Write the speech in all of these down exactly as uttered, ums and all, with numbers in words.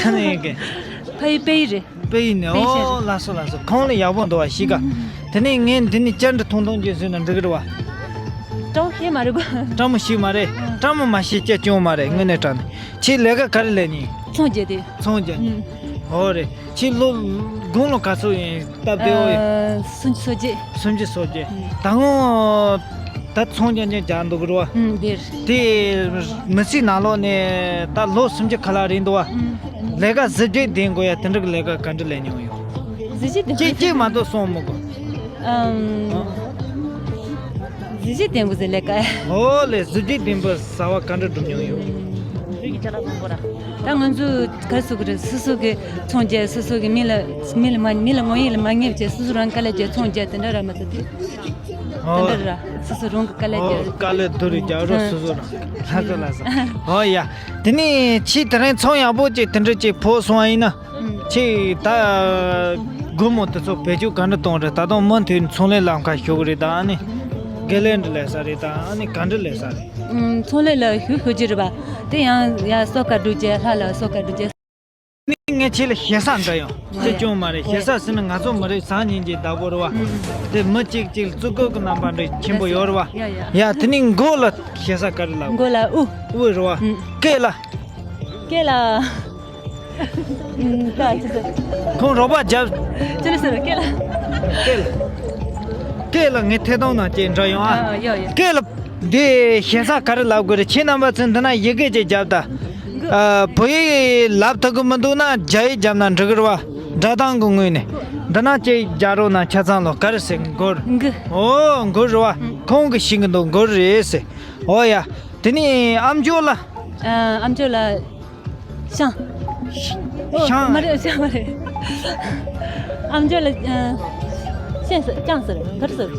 ཁ་ནས་ཡིན་གི། ཕ་ཡི་པེ་ཡི་རེད། པེ་ཡི་ནས། པེ་ཡི་ཤ་ཨོ་རེད། ལགས་སོ་ལགས་སོ། ཁོང་ལ་ཡག་པོ་འདུག་བ་གཤིས་ཀ། དེ་ནས་ངས་འདི་ནས་བཅར་འདྲི་ཐུང་ཐུང་ཅིག་བཟོས་ན་འགྲིག་གི་རེད་བ། སྤྲང་ཤེས་མ་རེད་གོ། སྤྲང་མོ་ཤེས་མ་རེད། སྤྲང་མོ་མ་ཤེས་ཅི་བྱུང་མ་རེད། དངོས་གནས་དྲང་གནས། ཁྱེད་ལས་ཀ་ག་རེ་ལས་ནི། ཚོང་རྒྱག་དེ། ཚོང་རྒྱག་ནི། ཨོ་རེད། ཁྱེད་ལོ་དགུང་ལོ་ག་ཚོད་ཡིན། སྟབས་བདེ་བོ་ཡིན། ཨ། སུམ་ཅུ་སོ་བརྒྱད། སུམ་ཅུ་སོ་བརྒྱད། ཨུམ། ད་སྔོན་ད་ཚོང་རྒྱག་མཁན་རྒྱག་འདུག་གི་རེད་བ། ཨུམ། དེར། དེ་མི་ཚེའི་ནང་ལོགས་ནས་ད་ལོ་སུམ་ཅུ་ཁ་ལག་རིང་འདུག་བ། ཨུམ། ལས་ཀ་གཟི་བརྗིད་ལྡན་དགོས་ཡ་དེ་འདྲ་གི་ལས་ཀ་ག་འདྲ་ལས་མྱོང་ཡོད། གཟི་བརྗིད་ལྡན་དགོས། གཅིག་གཅིག་མ་གཏོགས་སོང་མི་དགོས། ཨུམ། གཟི་བརྗིད་ལྡན་དགོས་ཟེར་ལས་ཀ། ཨོ་ལེ། གཟི་བརྗིད་ལྡན་པ་ཟ་བ་ག་འདྲ་སྒྲུབ་མྱོང་ཡོད། ད་ང་ཚོ་ག་རེ་ཟེར་དགོས་རེད། སོ་སོ་གི་ཚོང་རྒྱག། སོ་སོ་གི་མི་ལ་མི་ལ་མ་མི་ལ་དངོས་ཡོད་ལ་མ་ངེས་བྱས། སོ་སོ་རང་དཀའ་ལས་རྒྱག་ཚོང་རྒྱག་དེ་འདྲ་ར་མ་ཟད་དེ། དེ་འདྲ་ར་སོ་སོ་རང་གི་དཀའ་ལས་རྒྱག། ཨོ། དཀའ་ལས་སྡུག་རུ་རྒྱག་རོགས། སོ་སོ་རང་། ལགས་སོ་ལགས་སོ། ཨོ་ཡ། དེ་ནས་ཕྱིས་དེ་རིང་ཚོང་ཡག་པོ་ཅིག་དེ་འདྲ་ཅིག་ཕོག་སོང་བ་ཡིན་ན། ཨུམ། ཁྱེད་ད་སྒོར་མོ་དེ་ཚོ་བེད་སྤྱོད་ག་འདྲ་གཏོང་རེད། ད་དུང་མུ་མཐུད་ཚོང་ལས་ལམ་ཁ་ཞུགས་རེད། ད་ཨ་ནི་དགེ་ལས་འདྲ་ལས་ས་རེད། ད་ཨ་ནི་ག་འདྲ་ལས་ས་རེད། ཨུམ། ཚོང་ལས་ལ་ཞུགས་ཞུགས་ཀྱི་རེད་པ། དེ་ཡང་ཡ་གསོལ་ཁ་སྒྲུབ་རྒྱུ། ལྷ་ལ་གསོལ་ཁ་སྒྲུབ་རྒྱུ། ནི་ངས་ཁྱེད་ལ་ཞེ་ས་འདྲ་ཡང་ཅི་བྱུང་མ་རེད། ཞེ་ས་ཟེར་ན་ང་ཚོ་མི་རིགས་སང་ཉིན་གྱི་བདག་པོ་རེད་བ། དེ་མི་གཅིག་གཅིག་ལ་བརྩི་བཀུར་གྱི་རྣམ་པ་འདྲ་ཆེན་པོ་ཡོད་རེད་བ། ཡ་ཡ། ཡ་དེ་ནི་མགོ་ལ་ཞེ་ས་ག་རེ་ལབ། མགོ་ལ་དབུ། དབུ་རེད་བ། ཨུམ། སྐེ་ལ། སྐེ་ལ། ཨུམ། ད་ཅི་ཟེར། ཁོང་རོགས་པ་རྒྱབ། ཅི་ཟེར། སྐེ་ལ། སྐེ་ལ། སྐེ་ལ་ངས་ཐད་གཏོང་ནང་བཅས་འདྲ་ཡོང་ཨ། ཨ། ཡ་ཡ། སྐེ་ལ། འདི་ཞེ་ས་ག་རེ་ལབ་དགོས་རེད། ཁྱེད་རྣམ་པ་ཚོས་འདི་ན་ཡི་གེ་ཅིག་རྒྱབ་དང་། ཨ། བོད་ཡིག་ལབ་ཐུབ་ཀྱི་མི་འདུག་ན་རྒྱ་ཡིག་རྒྱབ་ན་འགྲིག་གི་རེད་བ། སྒྲ་གདངས་ཀྱི་ངོས་ནས། འདི་ན་ཅིག་རྒྱག་རོགས་གནང་། ཆ་ཚང་ལོ་ག་རེ་ཟེར། མགུར། མགུར། ཨོ། མགུར་རེད་བ། ཁོང་གིས་ཤེས་ཀྱི་འདུག་མགུར་རེད་ཟེར། ཨོ་ཡ། དེ་ནས་ཨ་མཆོག་ལ། ཨ། ཨ་མཆོག་ལ། ཤང་། ཤང་། མ་རེད། ཤང་མ་རེད། ཨ་མཆོག་ལ། ཨ། ཤན་ཟེར། ཅང་ཟེར། ག་རེ་ཟེར།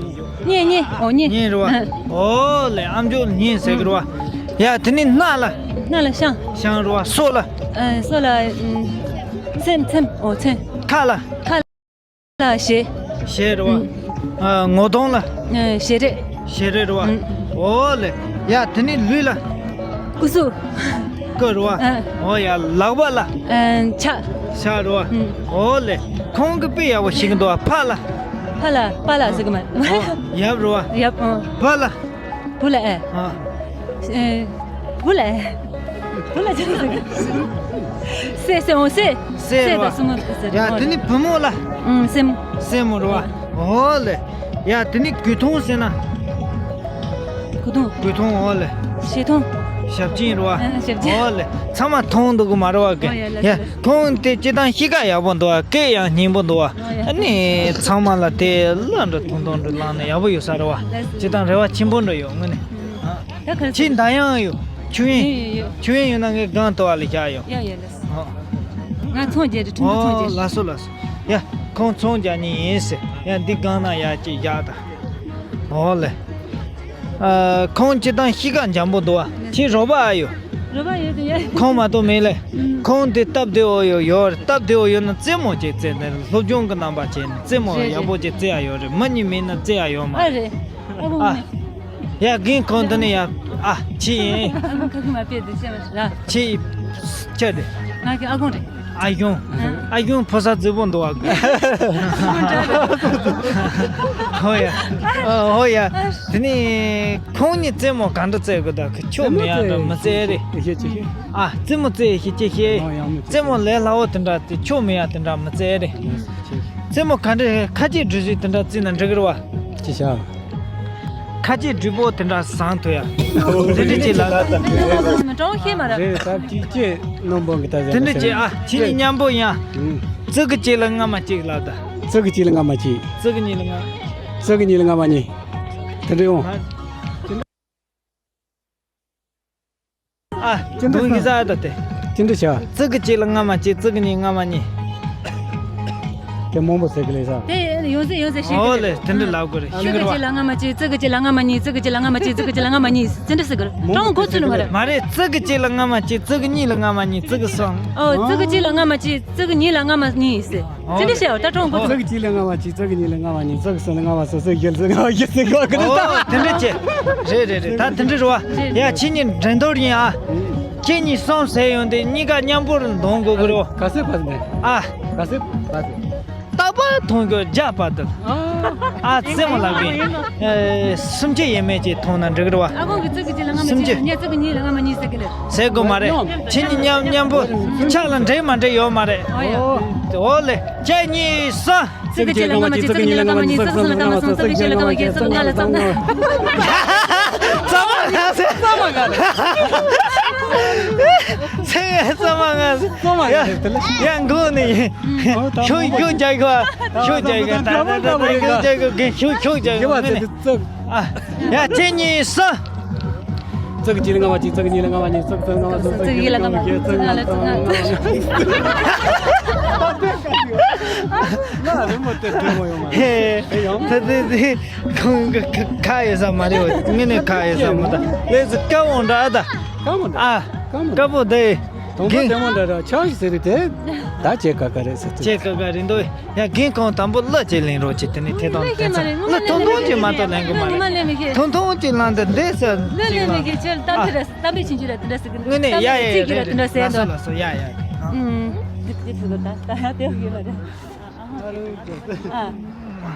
སྙེ། སྙེ། ཨོ། སྙེ། སྙེ་རེད་བ། ཨ། ཨོ་ལེ། ཨ་མཆོག་ལ་སྙེ་ཟེར་གི་རེད་བ། ཡ་དེ་ནས་སྣ་ལ། སྣ་ལ་ཤང་། ཤང་རེད་བ། སོ་ལ། ཨ། སོ་ལ། ཨ། ཚེམ། ཚེམ། ཨོ། ཚེམ། ཁ་ལ། ཁ་ལ་ཞེ། ཞེ་རེད་བ། ཨ། ངོ་གདོང་ལ། ཨ། ཞེ་རེ། ཞེ་རེ་རེད་བ། ཨོ་ལེ། ཡ་དེ་ནས་ལུས་ལ། སྐུ་གཟུགས། སྐུ་རེད་བ། ཨ། ཨོ་ཡ། ལག་པ་ལ། ཨ། ཕྱག་ཕྱག་རེད་བ། ཨོ་ལེ། ཁོང་གིས་དཔེ་ཡག་པོ་ཤེས་ཀྱི་འདུག་བ། ཕ་ལ། ཕ་ལ། པ་ལ་ཟེར་གི་མ། ཨོ། ཡབ་རེད་བ། ཡབ། ཨོ། བུ་ལ། བུ་ལ། ཨེ། ཨ། ཨེ། བུ་ལ། བུ་ལ་ཅི་ཟེར་གི། སྲས། སྲས། ཨོ། སྲས། སྲས་རེད་བ། སྲས་དང་སྲས་མོ་ཟེར། ཡ་དེ་ནས་བུ་མོ་ལ། ཨང་། སྲས་མོ། སྲས་མོ་རེད་བ། ཨོ་ལེ། ཡ་དེ་ནས་གོས་ཐུང་ཟེར་ན། གོས་ཐུང་། གོས་ཐུང་། ཨོ་ལེ། ཞལ་ཐུང་། ཞབས་མཆན་རེད་བ། ཨ། ཞབས་མཆན། ཨོ་ལེ། ཚང་མ་ཐུང་འདུག་གི་མ་རེད་བ། གི། ཨོ་ཡ། ལགས་ཡ། སོ། ཁོང་དེ་སྤྱིར་བཏང་གཤིས་ཀ་ཡག་པོ་འདུག་བ། སྐད་ཡང་སྙན་པོ་འདུག་བ། ཨོ་ཡ། ཨ་ནི་ཚང་མ་ལ་དེ་གླུ་འདྲ་ཐུང་ཐུང་འདྲ་བླངས་ན་ཡག་པོ་ཡོད་ས་རེད་བ། ལགས་སོ། སྤྱིར་བཏང་རེ་བ་ཆེན་པོ་འདྲ་ཡོད་ངོས་ནས། ཨ། ད་ག་རེ། ཁྱེད་འདར་དབྱངས་ཡོད། ཆུ་ཡོད་ཡོད་ཡོད། ཆུ་ཡོད་ཡོད་ན་ངས་སྒང་ལྟོ་བ་ལ་བཞག་ཡོད། ཡ་ཡ། ལགས་སོ། ཨོ། ང་ཚོང་རྒྱག་རེད། ཁྲུང་ཁྲུང་ཚོང་རྒྱག་རེད། ཨོ། ལགས་སོ་ལགས་སོ། ཡ་ཁོང་ཚོང་རྒྱག་མཁན་ཡིན་ཟེར། ཡ་འདི་སྒང་ན་ཡ་ཅིག་བཞག་དང་། ཨོ་ལེ། ཨ། ཁོང་སྤྱིར་བཏང་གཤིས་ཀ་འཇམ་པོ་འདུག་བ། ཁྱེད་རོགས་པ་ཨ་ཡོད། རོགས་པ་ཡོད་དེ་ཡ། ཁོང་མ་གཏོགས་མེད་ལེ། ཨུམ། ཁོང་དེ་སྟབས་བདེ་བོ་ཡོད་ཡོད་རེད། སྟབས་བདེ་བོ་ཡོད་ན་རྩེད་མོ་ཅིག་རྩེ་ནས་སློབ་སྦྱོང་གི་རྣམ་པ་བྱས་ནས་རྩེད་མོ། རེད་རེད། ཡག་པོ་ཅིག་རྩེ་ཡ་ཡོད་རེད། མི་གཉིས་མེད་ན་རྩེ་ཡ་ཡོད་མ་རེད། ཨ་རེད། ཨ་ཁུ་མོ། ཨ། ཡ་རྒན་ཁོང་འདི་ནས་ཡ། ཨ། ཁྱི་ཡིན། ཨ་ཁུ་ཁ་ཁུ་མ་པེ་དུ་ཅེ་མ་ར། ཁྱི་ཡི་ཁྱི་དེ། ང་གི་ཨ་ཁུ་རེད། ཨ་ཁུ། ཨ། ཨ་ཁུ་ཕོ་གསར་རྫིག་པོ་འདུག་ཨ། ཧོ་ཡ། ཨ། ཧོ་ཡ། དེ་ནས་ཁོང་གཉིས་རྩེད་མོ་ག་འདྲ་རྩེད་དགོས། ད་ཁྱོད་མི་ཡ་འདྲ་མི་རྩེད་རེད། ཨ། རྩེད་མོ་རྩེད་ཤེས་ཅི་ཤེས། རྩེད་མོ་ལས་སླ་བོ་དེ་འདྲ་རྩེད། ཁྱོད་མི་ཡ་དེ་འདྲ་མི་རྩེད་རེད། རྩེད་མོ་ག་འདྲ། ཁ་ཆེ་འགྲུལ་བཞུད་དེ་འདྲ་རྩེད་ན་འགྲིག་གི་རེད་བ། ཅི་བྱ། ཁ་ཆེ་འགྲུལ་པོ་དེ་འདྲ་བཟང་ཐུབ་ཡ། དེ་འདྲ་ཅིག་ལ། ཀྲོང་ཤེས་མ་ར། རེད། ད་ཅིག་ཅེ་རྣམ་པོ་གི་ད་དེ་འདྲ་ཅིག། ཨ། ཁྱེད་གཉིས་མཉམ་པོ་ཡིན་ཨ། ཙི་གི་གཅིག་ལ་རྔ་མ་གཅིག་ལབ་ད། ཙི་གི་གཅིག་ལ་རྔ་མ་གཅིག། ཙི་གི་གཉིས་ལ་རྔ། ཙི་གི་གཉིས་ལ་རྔ་མ་གཉིས། དེ་འདྲ་ཡོང་། ཨ། ཅི་འདྲ་འདུག་གི་ས། ཟ་ད་དེ། ཅི་འདྲ་བྱ། ཙི་གི་གཅིག་ལ་རྔ་མ་གཅིག། ཙི་གི་གཉིས་རྔ་མ་གཉིས། དེ་མང་པོ་ཟེར་གི་ལས་ས། དེ་ཡོང་ཟེར་ཡོང་ཟེར་ཤེས་གི། ཨོ་ལེ། དེ་འདྲ་ལབ་དགོས་རེད། ཤེས་གི་རེད་བ། ཙི་གི་གཅིག་ལ་རྔ་མ་གཅིག། ཙི་གི་གཅིག་ལ་རྔ་མ་གཉིས། ཙི་གི་གཅིག་ལ་རྔ་མ་གཅིག། ཙི་གི་གཅིག་ལ་རྔ་མ་གཉིས། ཙི་འདྲ་ཟེར་གི་རེད། ཀྲོང་གོ་ཚུ་ནི་མ་རེད། མ་རེད། ཙི་གི་གཅིག་ལ་རྔ་མ་གཅིག། ཙི་གི་གཉིས་ལ་རྔ་མ་གཉིས། ཙི་གི་གསུམ། ཨོ། ཙི་གི་གཅིག་ལ་རྔ་མ་གཅིག། ཙི་གི་གཉིས་ལ་རྔ་མ་གཉིས་ཟེར། ཨོ། ཙི་འདྲ་བྱས་ཨོ། ད་ཀྲོང་གོ་ཚུ། ཙི་གི་གཅིག་ལ་རྔ་མ་གཅིག། ཙི་གི་གཉིས་ལ་རྔ་མ་གཉིས། ཙི་གི་གསུམ་ལ་རྔ་མ་གསུམ། ཙི་གི་བཞི་ལ་རྔ་མ་བཞི། ཙི་གི་ལྔ་གཉིས། ཨོ། དེ་འདྲ་བྱས། རེད་རེད་རེད། ད་དེ་འདྲ་རེད་བ། རེད། ཡ་ཁྱེད་གཉིས་འགྲན་བསྡུར་ཡིན་ཨ། ཁྱེད་གཉིས་གསུམ་ཟེར་ཡོང་དུས་གཉིས་ཀ་མཉམ་པོར་འདོན་དགོས་ཀྱི་རེད་བ། ག་ཚོད་བར་ནས། ཨ། ག་ཚོད་བར་ནས། རྟག་པར་མཐོང་རྒྱུ་བརྒྱ་བར་དུ། ཨ། ཨ་ཙེ་མོ་ལགས་ཀྱིས། ཨེ། སུམ་ཅུ་ཡས་མས་ཅིག་མཐོང་ན་འགྲིག་གི་རེད་བ། ཨ་ཁོང་གིས་གཅིག་གི་གཅིག་ལ་ལྔ་མ་གཅིག་སུམ་ཅུ། ངས་གཅིག་གི་གཉིས་ལ་ལྔ་མ་གཉིས་ཟེར་གི་ལེ། ཟེར་དགོས་མ་རེད། ཁྱེད་གཉིས་མཉམ་མཉམ་པོ་ཆགས་ལ་འགྲིག་མ་འགྲིག་ཡོད་མ་རེད། ཨོ་ཡ། ཨོ་ལེ། ཁྱེད་གཉིས་གསུམ། གཅིག་གི་གཅིག་ལ་ལྔ་མ་གཅིག་གཅིག་གི་གཉིས་ལ་ལྔ་མ་གཉིས། གཅིག་གསུམ་ལ་ལྔ་མ་གསུམ། གཅིག་བཞི་ལ་ལྔ་མ་བཞི། གཅིག་ལྔ་ལ་གསུམ། རྩ་བ་ང་ཟེར། རྩ་བ་ང་ཟེར། ཚེ་རྩ་བ་ང་ཟེར། རྩ་བ་ང་ཟེར། ཡ། ཡ། འགོ་ནས་ཡིན། ཤུགས་ཤུགས་རྒྱག་གོ། ཤུགས་རྒྱག་གོ། ད་ད་ད་ད་ཤུགས་རྒྱག་གོ། ངས་ནས་ཚུགས། ཨ། ཡ། ཁྱེད་གཉིས་གསུམ། གཅིག་གི་གཅིག་ལ་ལྔ་མ་གཅིག་གཅིག་གི་གཉིས་ལ་ལྔ་མ་གཉིས། གཅིག་གསུམ་ལ་ལྔ་མ་གསུམ། གཅིག་བཞི་ལ་ལྔ་མ་བཞི། གཅིག་ལྔ་ལ་གསུམ། ང་རི་མོ་དེ་འདྲ་མོ་ཡོང་མ་རེད། ཧེ། ད་དེ་དེ་ཁོང་གི་ཁ་ཁ་ཡོད་ས་མ་རེད། ངས་ནས་ཁ་ཡོད་ས་མ་ད། ལས་སུ་ཀ་འོང་འདྲ་ད། ཀ་མོ་འདྲ། ཨ། ཀ་མོ་འདྲ། ཀ་པོ་དེ། དང་པོ་གིན། དེ་མོ་འདྲ་འདྲ་ཆགས་ཤིག་ཟེར་རེད་དེ། ད་ཅེ་ཀ་ཀ་རེད་ཟེར་ཚུལ། ཅེ་ཀ་ཀ་རེད་འདུག། ཡ། རྒན་ཁོང་དང་པོ་གླུ་ཅིག་ལེན་རོགས་བྱེད། དེ་ནས་ཐད་གཏོང་ཐད་ཚར། གླུ་ཐུང་ཐུང་ཅིག་མ་གཏོགས་ལེན་གི་མ་རེད། ཐུང་ཐུང་ཅིག་ལེན་དུས་འདི་ཟེར་ཅིག་ལེན། ཨ། དངོས་གནས་ཡ་ཡ་ཡ་རེད་རེད། ལགས་སོ་ལགས་སོ། ཡ་ཡ་ཡ། ཨུམ། འདི་འདི་ཕུ་ལོ་ད་ད་ཡ་དེ་ཡོད་ལ་རེད། ཨ།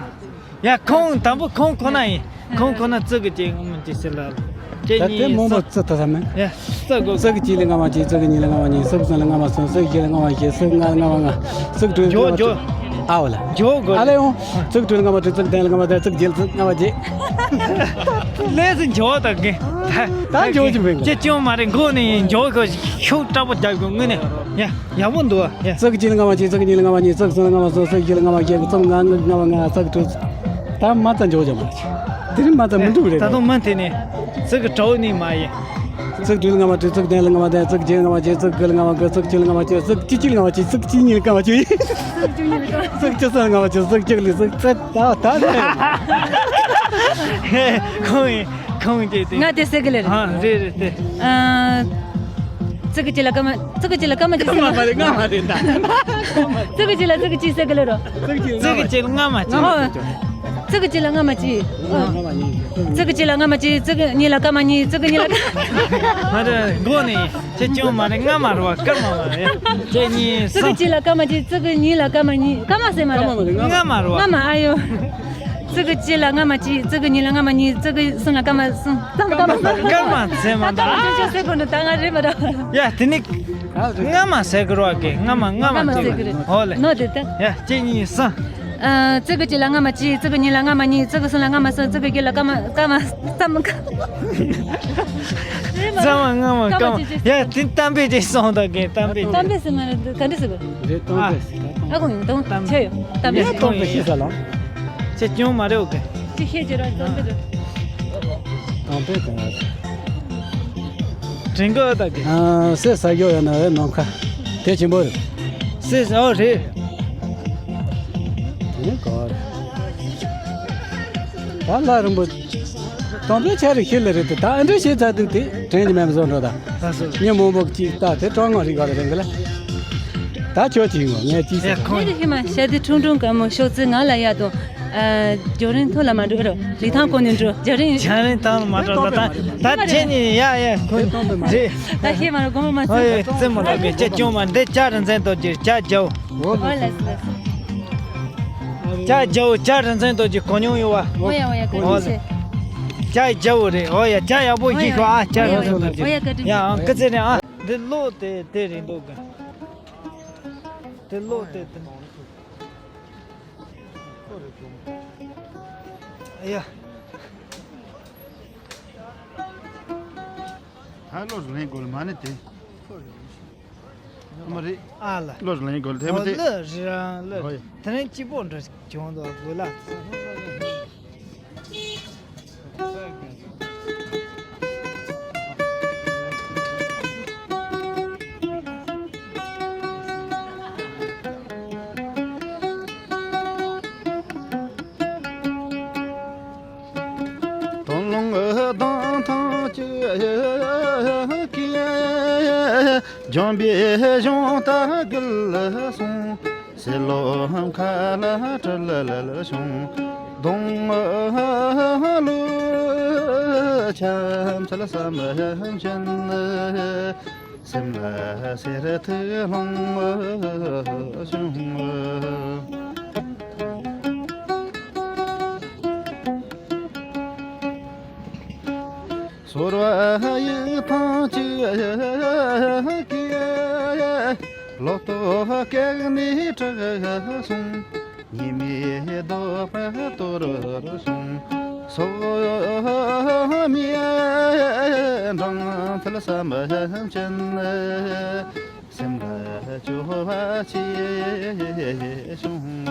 ཡ། ཁོང་དང་པོ་ཁོང་ཁོ་ན་ཡིན། ཁོང་ཁོ་ན་གཅིག་གི་གཅིག་ངོ་མ་གཅིག་ཟེར་ལ། ད་དེ་མང་པོ་བརྩི་ཐུབ་ས་མེད། ཡ། བརྩི་དགོས། གཅིག་གི་གཅིག་ལ་ལྔ་མ་གཅིག་གཅིག་གི་གཉིས་ལ་ལྔ་མ་གཉིས། གཅིག་གསུམ་ལ་ལྔ་མ་གསུམ། གཅིག་བཞི་ལ་ལྔ་མ་བཞི། གཅིག་ལྔ་ལ་ལྔ་མ་ལྔ། གཅིག་དྲུག་འཇོག་འཇོག། ཨ་འོ་ལ། འཇོག་དགོས། ཨ་ལས་འོང་། གཅིག་དྲུག་ལ་ལྔ་མ་དྲུག། གཅིག་བདུན་ལ་ལྔ་མ་བདུན། གཅིག་བརྒྱད་ལ་ལྔ་མ་བརྒྱད། ལས་སུ་འཇོག་དང་གི། ད་འཇོག་གི་མིན། ཅེ་ཅུང་མ་རེད། འགོ་ནས་འཇོག་གི་ཤུགས་དྲག་པོ་རྒྱག་དགོས། དངོས་གནས་ཡ་ཡག་པོ་འདུག། ཡ། གཅིག་གཅིག་ལ་ལྔ་མ་གཅིག། གཅིག་གསུམ་ལ་ལྔ་མ་གསུམ། གཅིག་བཞི་ལ་ལྔ་མ་བཞི། གཅིག་གསུམ་ལྔ་ལྔ་མ་ལྔ། གཅིག་དྲུག། ད་མ་ཙམ་འཇོག་ཀྱང་མ་བྱེད། དེ་རིང་མ་ཙམ་མི་འགྲུབ་རེད། ད་དུང་མ་དེ་ནས་གཅིག་གི་གྲོགས་ནི་མ་ཡིན། གཅིག་དྲུག་ལ་ལྔ་མ་དྲུག། གཅིག་བདུན་ལ་ལྔ་མ་བདུན། གཅིག་བརྒྱད་ལ་ལྔ་མ་བརྒྱད། གཅིག་དགུ་ལ་ལྔ་མ་དགུ། གཅིག་བཅུ་ལ་ལྔ་མ་བཅུ། གཅིག་བཅུ་གཅིག་ལ་ལྔ་མ་བཅུ། གཅིག་བཅུ་གཉིས་ལ་ལྔ་མ་བཅུ། གཅིག་བཅུ་གཉིས་ལ་ལྔ་མ་བཅུ། གཅིག་བཅུ་གསུམ་ལ་ལྔ་མ་བཅུ། གཅིག་བཅུ་གཅིག་ལ་གཅིག་བཅུ། ད་ད་ཧེ། ཁོང་ཡིན། ཁོང་གིས་དེ། ང་དེ་ཟེར་གི་ལེ་རེད། ཨ། རེད་རེད་དེ། ཨ། གཅིག་གི་གཅིག་ལ་སྐར་མ། གཅིག་གི་གཅིག་ལ་སྐར་མ་གཅིག་ཟེར། སྐར་མ་མ་རེད། སྔ་མ་རེད་ད། གཅིག་གི་གཅིག་ལ་གཅིག་གཅིག་ཟེར་གི་ལེ་རོ། གཅིག་གཅིག་ལ་སྔ་མ་གཅིག། ཨོ། གཅིག་གི་གཅིག་ལ་སྔ་མ་གཅིག། ཨོ། སྔ་མ་གཉིས། གཅིག་གི་གཅིག་ལ་སྔ་མ་གཅིག། གཅིག་གི་གཉིས་ལ་སྐར་མ་གཉིས། གཅིག་གི་གཉིས་ལ། མ་རེད། འགོ་ནས་ཁྱེད་ཅུང་མ་རེད། སྔ་མ་རེད་བ། སྐར་མ་མ་རེད། ཁྱེད་གཉིས་གཅིག་གི་གཅིག་ལ་སྐར་མ་གཅིག། གཅིག་གི་གཉིས་ལ་སྐར་མ་གཉིས། སྐར་མ་ཟེར་མ་རེད། སྔ་མ་རེད། སྔ་མ་རེད་བ། སྔ་མ། ཨ་ཡོ། གཅིག་གི་གཅིག་ལ་སྔ་མ་གཅིག། གཅིག་གི་གཉིས་ལ་སྔ་མ་གཉིས། གཅིག་གི་གསུམ་ལ་སྐར་མ་གསུམ། སྐར་མ་སྐར་མ་ཟེར་མ་ད། སྐར་མ་ཅུང་ཅུང་ཟེར་དགོས་ནི་ད་ང་རེད་མ་རེད། ཡ། དེ་ནི་སྔ་མ་ཟེར་གི་རོགས་གི། སྔ་མ་སྔ་མ་སྔ་མ་ཟེར་གི་རེད། ཨོ་ལེ། ནོ་དེ་ད། ཡ། གཅིག་གཉིས་གསུམ། ཨ། གཅིག་གི་གཅིག་ལ་སྔ་མ་གཅིག། གཅིག་གི་གཉིས་ལ་སྔ་མ་གཉིས། གཅིག་གི་གསུམ་ལ་སྔ་མ་གསུམ། གཅིག་གི་བརྒྱད་ལ་སྐར་མ་སྐར་མ་སྐར་མ་སྐར་མ། ཚང་མ་སྔ་མ་སྐར་མ། ཡ། དེ་གཏམ་དཔེ་ཅིག་གསུངས་དང་གི། གཏམ་དཔེ། གཏམ་དཔེ་ཟེར་མ་རེད། ག་འདྲ་ཟེར་དགོས། རེད། གཏམ་དཔེ། ཨ། ཁོང་གཏམ་ཆེ་ཡོད། གཏམ་དཔེ། ཁོང་གི་ཤེས་ས་ལ། ཁྱེད་ཅུང་མ་རེད་འོ་གི། ཅི་ཤེས་ཀྱི་ར། གཏམ་དཔེ་རེད། གཏམ་དཔེ་གང་རེད། དྲན་གི་ཨ་ད་གི། ཨ། སེ་ས་ཡོ་ཡོད་ན་འོ་ནམ་མཁའ། དེ་ཆེན་པོ་རེད། སེ་ས། ཨོ་རེད། དེ་ནི་གོ་རེད། ད་ལྷ་རིན་པོ་དང་པོའི་ཆ་རེ་ཤེས་ལེ་རེད་དེ། ད་ཨ་འདྲ་བྱས་ཚར་དུས་དེ་དྲན་གྱི་མེད་མ་བཟོ་འགྲོ་ད། ལགས་སོ། མི་མང་པོ་གཅིག་ལྟ་དེ་སྤྲང་ངོ་རིག་ག་རེ་རེད་གི་ལ། ད་ཁྱོད་ཀྱིས་ངོ་ངས་ཅི་ཟེར། ཡ། ཁོང་། ངས་ཀྱི་ཧི་མ་ཤ་དེ་ཁྲུང་ཁྲུང་དཀར་མོ་ཤོག་ཙེ་ང་ལ་ཡ་དང་། ཨ། རྒྱང་རིང་ཐོག་ལ་མ་འགྲོ་རོ། ལི་ཐང་གོ་ནས་འགྲོ། རྒྱང་རིང་། རྒྱང་རིང་ཐང་ལ་མ་འགྲོ་ད། ད་ད་ཁྱེད་ནི་ཡ་ཡ་ཁོ་རེད། ད་ཤེས་མ་རེད། དགོངས་པ་མ་ཚོམ། ཨོ་ཡ། རྩེད་མོ་ལ་གི་ཅེ་ཅུང་མ་འདི་ལྕགས་རི་འཛིན་རྡོ་རྗེ་ལྕགས་རྒྱའུ། ཨོ་ལ་སི་ལ་སི། ལྕགས་རྒྱའུ་ལྕགས་རི་འཛིན་རྡོ་རྗེ་གོ་མྱོང་ཡོད་བ། ཨོ་ཡ་ཨོ་ཡ་བཀའ་དྲིན་ཆེ། ལྕགས་རྒྱའུ་རེད། ཨོ་ཡ། ལྕགས་ཡག་པོ་ཞིག་ཤོག་ཨ། ལྕགས་རི་འཛིན་རྡོ་རྗེ། ཨོ་ཡ་བཀའ་དྲིན་ཆེ། ཡ་ཨང་ཀི་ཚེ་རིང་ཨ། འདི་ལོ་དེ་དེ་རེད་འདུག་གི། དེ་ལོ་དེ་དེ། ཨ་ཡ། ད་བློ་ལེན་དགོས་ལ་མ་ཎི་དེ། ཨ་མ་རེད། ཨ་ལ། བློ་ལེན་དགོས་ལ་དེ་མ་དེ། ལོ་རི་རང་ལོ། ཧོ་ཡ། དེ་རིང་སྐྱིད་པོ་འདྲ་བྱུང་འདུག་དགོས་ལ། དོན་ལོང་ཨ་དང་ཐང་ཅུ་ཀེ། ལྗོན་པའི་གཞུང་ལྟར་འགུལ་སོང་། སེ་ལོ་མཁའ་ལ་དྲི་ལ་ལ་བྱུང་། གདོང་ལུ་ཆམ་ཚལ་བསམ་བཞིན། སེམས་ལ་གསེར་ཐིག་ལྷུང་བྱུང་། སོལ་བ་ཡིད་ཐང་ཅིག་གིས། ལོ་ཏོག་སྐེགས་ནས་དྲག་སོང་། ཉི་མའི་རྡོག་པ་གཏོར་སོང་། སོག་མའི་སྦྲང་ཚལ་ས་མ་ཅན། སེམས་ལ་སྐྱོ་བ་ཆེ་བྱུང་།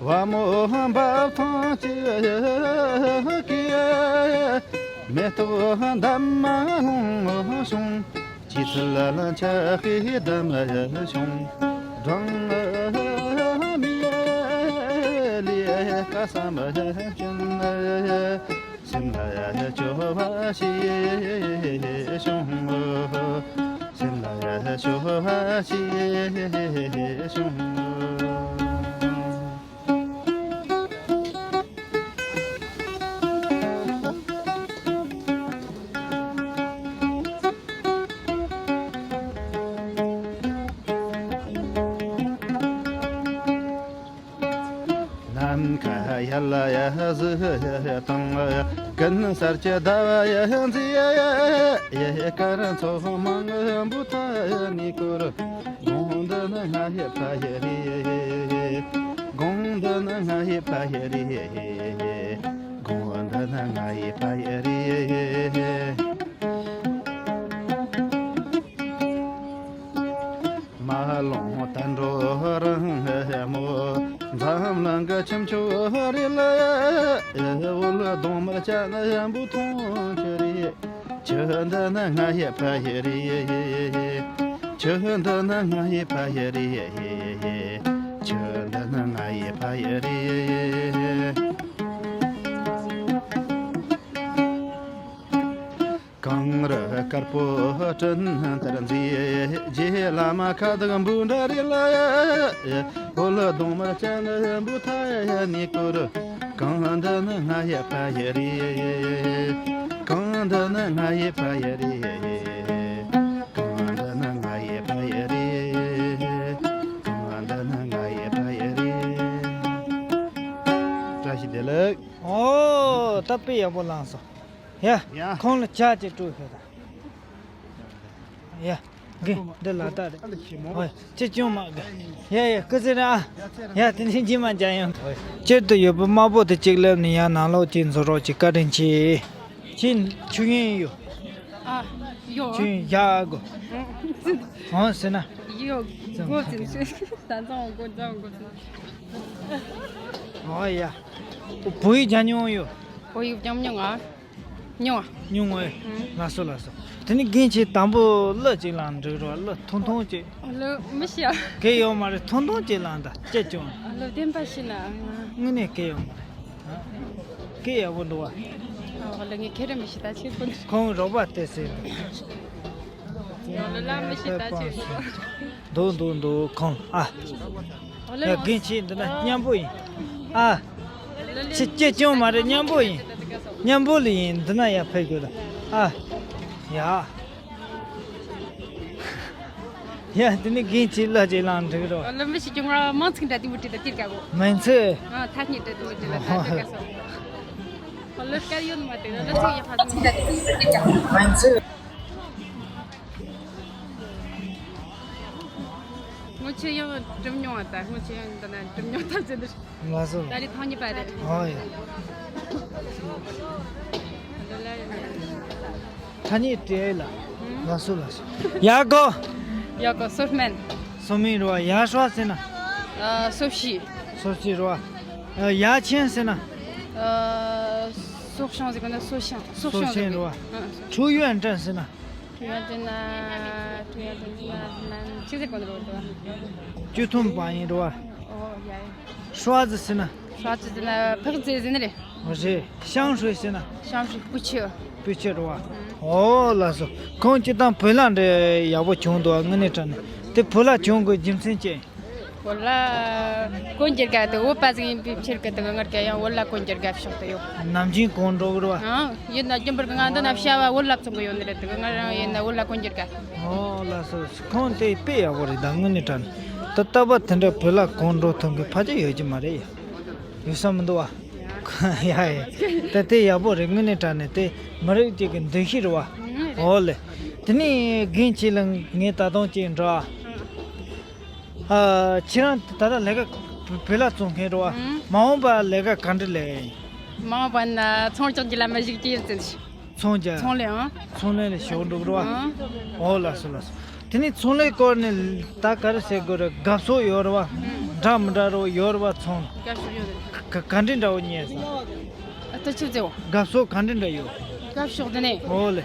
བ་མོ་འབབ་ཐང་ཅིག་གིས། མེ་ཏོག་འདབ་མ་ལྷུང་བྱུང་། སྐྱེད་ཚལ་ལ་ཆགས་པའི་འདམ་ལ་བྱུང་། སྦྲང་མའི་ལས་ཀ་བསམ་ཅན། སེམས་ལ་སྐྱོ་བ་ཞིག་བྱུང་། སེམས་ལ་སྐྱོ་བ་ཞིག་བྱུང་། ནམ་མཁའ་ཡར་ལ་ཡ་གཟིགས་དང་། དགུན་གསར་གྱི་ཟླ་བ་ཡི་མཛེས་དཀར། མཚོ་མང་འབུ་ཐ་ནས་བསྐོར། དགོང་འདི་ན་ང་ཡི་ཕ་ཡུལ་རེད། དགོང་འདི་ན་ང་ཡི་ཕ་ཡུལ་རེད། དགོང་འདི་ན་ང་ཡི་ཕ་ཡུལ་རེད། མ་ལོང་དུད་འགྲོ་རང་མོ། འཛམ་གླིང་གི་ཁྱུ་མཆོག་རེད་ལ། འོད་གདོང་དམར་ཅན་འབུ་འཐོམ་ཆུ་རེད། ཆུ་འདི་ནི་ང་ཡི་ཕ་ཡུལ་རེད། ཆུ་འདི་ནི་ང་ཡི་ཕ་ཡུལ་རེད། ཆུ་འདི་ནི་ང་ཡི་ཕ་ཡུལ་རེད། གངས་རི་དཀར་པོ་སྤྲིན་ལྟར་མཛེས། རྗེ་བླ་མ་ཁ་བཏགས་འབུ་འདྲ་རེད་ལ། འོད་གདོང་དམར་ཅན་འབུ་ཐ་ནས་བསྐོར། གངས་འདི་ནི་ང་ཡི་ཕ་ཡུལ་རེད། གངས་འདི་ནི་ང་ཡི་ཕ་ཡུལ་རེད། གངས་འདི་ནི་ང་ཡི་ཕ་ཡུལ་རེད། གངས་འདི་ནི་ང་ཡི་ཕ་ཡུལ་རེད། བཀྲ་ཤིས་བདེ་ལེགས། ཨོ། ད་དཔེ་ཡག་པོ་བླངས་སོང་། ཡ། ཡ། ཁོང་ལ་ཇ་ཅིག་སྤྲོད་ཤོག་དང་། ཡ། འདི་ལ་དྭགས་རེད། ཨ་ལ་ཞིམ་མོ། ཧོꯏ། ཅི་ཅུང་མ་གི། ཡ་ཡ་སྐུ་ཚེ་རིང་ཨ། ཡ་དེ་ནས་རྗེས་མ་མཇལ་ཡོང་། སྤྱིར་དུ་ཡོད་པའི་དམར་པོ་དེ་གཅིག་སླེབས་ནས་ཡང་ནང་ལོགས་གཅིག་འཛུལ་རོགས་གྱིས། བཀའ་དྲིན་ཆེ། ཁྱེད་ཆུ་ཡོན་ཡོད། ཨ། ཡོད། ཆུ་ཡོན་བཞག་གོ། ཨང་ཟེར་ན། ཡོད། སྒོ་ཙམ་ཆུ་ད་ཚང་སྒོ་ཚང་སྒོ་ཚང་། ཨོ་ཡ། བོད་ཡིག་སྦྱང་མྱོང་ཡོད། བོད་ཡིག་སྦྱང་མྱོང་ང་། མྱོང་ང་། མྱོང་ངོ་། ཨང་། ལགས་སོ་ལགས་སོ། དེ་ནི་རྒན་ཁྱེད་དང་པོ་གླུ་གཅིག་བླངས་འགྲིག་རོགས། གླུ་ཐུང་ཐུང་གཅིག་གླུ་མི་ཤེས་ཨ། གལ་ཡོད་མ་རེད། ཐུང་ཐུང་གཅིག་བླངས་དང་། སྐྱིད་ཀྱང་། གླུ་བདེན་པ་ཤེས་ན་ཨང་། དངོས་གནས་གལ་ཡོད་མ་རེད། ཨ། སྐད་ཡག་པོ་འདུག་བ། ཨ་གླུ་ངས་ཁེ་རེ་མི་ཤེས་ད་ཆེ་པོ་འདུག་ཁོང་རོགས་པ་དེ་ཟེར་འདུག་གླུ་ལ་མི་ཤེས་ད་ཆེ་པོ། འདུག་འདུག་འདུག་ཁོང་ཨ། ཡ་རྒན་ཁྱེད་འདི་ན་མཉམ་པོ་ཡིན། ཨ། ཁྱེད་སྐྱིད་ཀྱང་མ་རེད། མཉམ་པོ་ཡིན། མཉམ་པོ་ལ་ཡིན། འདི་ན་ཡར་ཕེབས་དགོས་ད། ཨ། ཡ། ཡ་དེ་ནི་རྒན་ཁྱེད་གླུ་ཅིག་བླངས་འགྲིག་རོགས། གླུ་མི་ཤེས་ཀྱང་ང་མང་ཚིག་འདྲ་དེ་མོ་བྲིས་ད་དེར་དགའ་གོ། མིང་ཚིག་ཨ་ཐ་སྙད་འདྲ་དེ་མོ་བྲིས་ད་དེར་དགའ་སོ། གླུ་དཀར་ཡོད་མ་དེ་གླུ་ཚིག་ཡག་པ་མིང་ཚིག་ངོ་ཆེ་ཡང་གྲུབ་མྱོང་བ་ད། ངོ་ཆེ་ཡང་འདི་ན་གྲུབ་མྱོང་ད་ཟེར་འདི། ལགས་སོ། ད་རེས་ཐང་ཉི་པ་རེད། ཨོ་ཡ། འདི་ལ་ཡོད། ཐ་སྙད་བྲིས་ལ། ལགས་སོ་ལགས་སོ། ཡ་གོ། ཡ་གོ་སོ་སྨན། སོ་སྨན་རེད་བ། ཡ་ཧྲ་ཟེར་ན། ཨ་སོ་ཤི། སོ་ཤི་རེད་བ། ཡ་ཆེན་ཟེར་ན། ཨ་སོག་ཤང་ཟེར་གོ་ན་སོ་ཤང་། སོག་ཤང་ཟེར་གོ། སོ་ཤང་རེད་བ། ཨ་སོ། ཁྲུའུ་ཡོན་ཀྲེན་ཟེར་ན། ཁྲུའུ་ཡོན་ཀྲེན་ན། ཁྲུའུ་ཡོན་ཀྲེན་ན་ན་ཅི་ཟེར་གོ་ན་རེད་བ། ཅུ་ཐུང་པ་ཡིན་རེད་བ། ཨོ་ཡ་ཡ། ཧྲ་ཟེར་ན། ཧྲ་ཟེར་ན་ཕག་ཟེར་ཟེར་ན་རེད། རེད། ཤང་ཧྲུའེ་ཟེར་ན། ཤང་ཧྲུའེ་སྤུ་ཆུ། སྤུ་ཆུ་རེད་བ། ཨོ་ལགས་སོ། ཁོང་སྤྱིར་བཏང་བོད་ལྭ་འདྲ་ཡག་པོ་གྱོན་འདུག་དངོས་གནས་དྲང་གནས། དེ་བོད་ལྭ་གྱོན་དགོས་རྒྱུ་མཚན་ཅི། བོད་ལྭ་གོན་རྒྱུར་དགའ་དེ་བོད་པ་ཟིག་ཡིན་པའི་ཕྱིར་གི་དེ་གི་ངར་ག་ཡང་བོད་ལྭ་གོན་རྒྱུར་དགའ་ཕྱོགས་དུ་ཡོད། ནམ་རྒྱུན་གོན་འགྲོ་གི་རེད་བ། ཨང་། ཡིན་ན་རྒྱུན་པར་གི་ང་འདི་ན་བྱ་བ་བོད་ལྭ་བཙོང་གི་ཡོད་ནི་རེད། དེ་གི་ང་རང་ཡིན་ན་བོད་ལྭ་གོན་རྒྱུར་དགའ། ཨོ་ལགས་སོ། ཁོང་དེ་དཔེ་ཡག་པོ་རེད། ད་དངོས་གནས་དྲང་ད་ལྟ་བ་དེ་འདྲ་བོད་ལྭ་གོན་འགྲོ་ཐུབ་གི་ཕལ་ཆེར་ཡོད་ཀྱི་མ་རེད་ཡ། ཡོད་ས་མི་འདུག་བ། ཡ་ཡ། ད་དེ་ཡག་པོ་རེད། དངོས་གནས་དྲང་ནས་དེ་མི་རིགས་གཅིག་གི་འདུ་ཤེས་རེད་བ། ཨོ་ལེ། དེ་ནས་རྒན་ཁྱེད་ལ་ངས་ད་དུང་ཅིག་འདྲི་ཨ། ཨ། ཁྱེད་རང་ད་ལྟ་ལས་ཀ་བོད་ལྭ་བཙོང་མཁན་རེད་བ། ཨང་། མ་འོངས་པ་ལས་ཀ་ག་འདྲ་ལས་ཡིན། མ་འོངས་པ་ན་ཚོང་རྒྱག་རྒྱུ་ལ་མི་གཞིགས་ཀྱི་ཡིན་ཟེར། ཚོང་རྒྱག་ཚོང་ལས་ཨང་། ཚོང་ལས་ལ་ཞུགས་འགྲོ་གི་རེད་བ། ཨང་། ཨོ་ལགས་སོ་ལགས་སོ། དེ་ནས་ཚོང་ལས་སྐོར་ནས་ད་ག་རེ་ཟེར་དགོས་རེད། དགའ་ཕྱོགས་ཡོད་རེད་བ། ཨང་། འདྲ་མི་འདྲ་རོ་ཡོད་རེད་བ། ཚོང་དགའ་ཕྱོགས་ཡོད་རེད། ག་ག་འདྲའི་འདྲ་བོ་རྙེད་སོང་། ཨ་ད་ཆི་ཟེར་བ། དགའ་ཕྱོགས་ག་འདྲ་འདྲ་ཡོད། དགའ་ཕྱོགས་དེ་ནས། ཨོ་ལེ།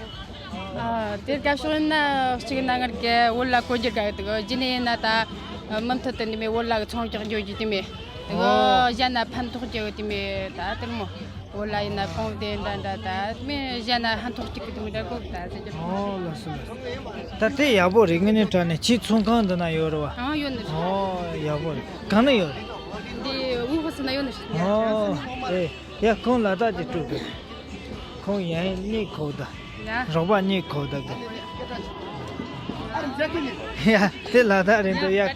ཨ་དེ་དགའ་ཕྱོགས་ཡིན་ན་གཅིག་ཡིན་ན་ངར་གི་བོད་ལྭ་གོན་རྒྱུར་དགའ་གི་འདུག་རྗེས་ནས་ཡིན་ན་ད་མུ་མཐུད་དུ་འདི་མོ་བོད་ལྭ་གི་ཚོང་རྒྱག་འགྱོ་རྒྱུ་དེ་མོ། ཨོ། གཞན་ན་ཕན་ཐོགས་རྒྱུ་དེ་མོ་ད་དེར་མོ། བོད་ལྭ་ཡིན་ན་གོང་དེ་འདྲ་འདྲ་ད་དེ་མོ་གཞན་ན་ཕན་ཐོགས་གཅིག་གི་དེ་མོ་འདྲ་གོ་གི་ད་ཟེར་གྱི། ཨོ་ལགས་སོ་ལགས་སོ། ད་དེ་ཡག་པོ་རེད། དངོས་གནས་དྲང་ནས་ཁྱེད་ཚོང་ཁང་འདི་ན་ཡོད་རེད་བ། ཨང་ཡོད་ནི་རེད། ཨོ་ཡག་པོ་རེད། གང་ན་ཡོད་རེད། འདི་དབུས་ཧོ་སི་ན་ཡོད་ནི་རེད། ཨོ་ཨེ། ཡ་ཁོང་ལ་དྭགས་ཀྱི་སྤྲུལ་སྐུ། ཁོང་ཡང་གཉིད་ཁུག་ད། ཡ། རོགས་པ་གཉིད་ཁུག་ད་གི། ཡ་དེ་ལ་དྭགས་རེད་འདུག་ཡ་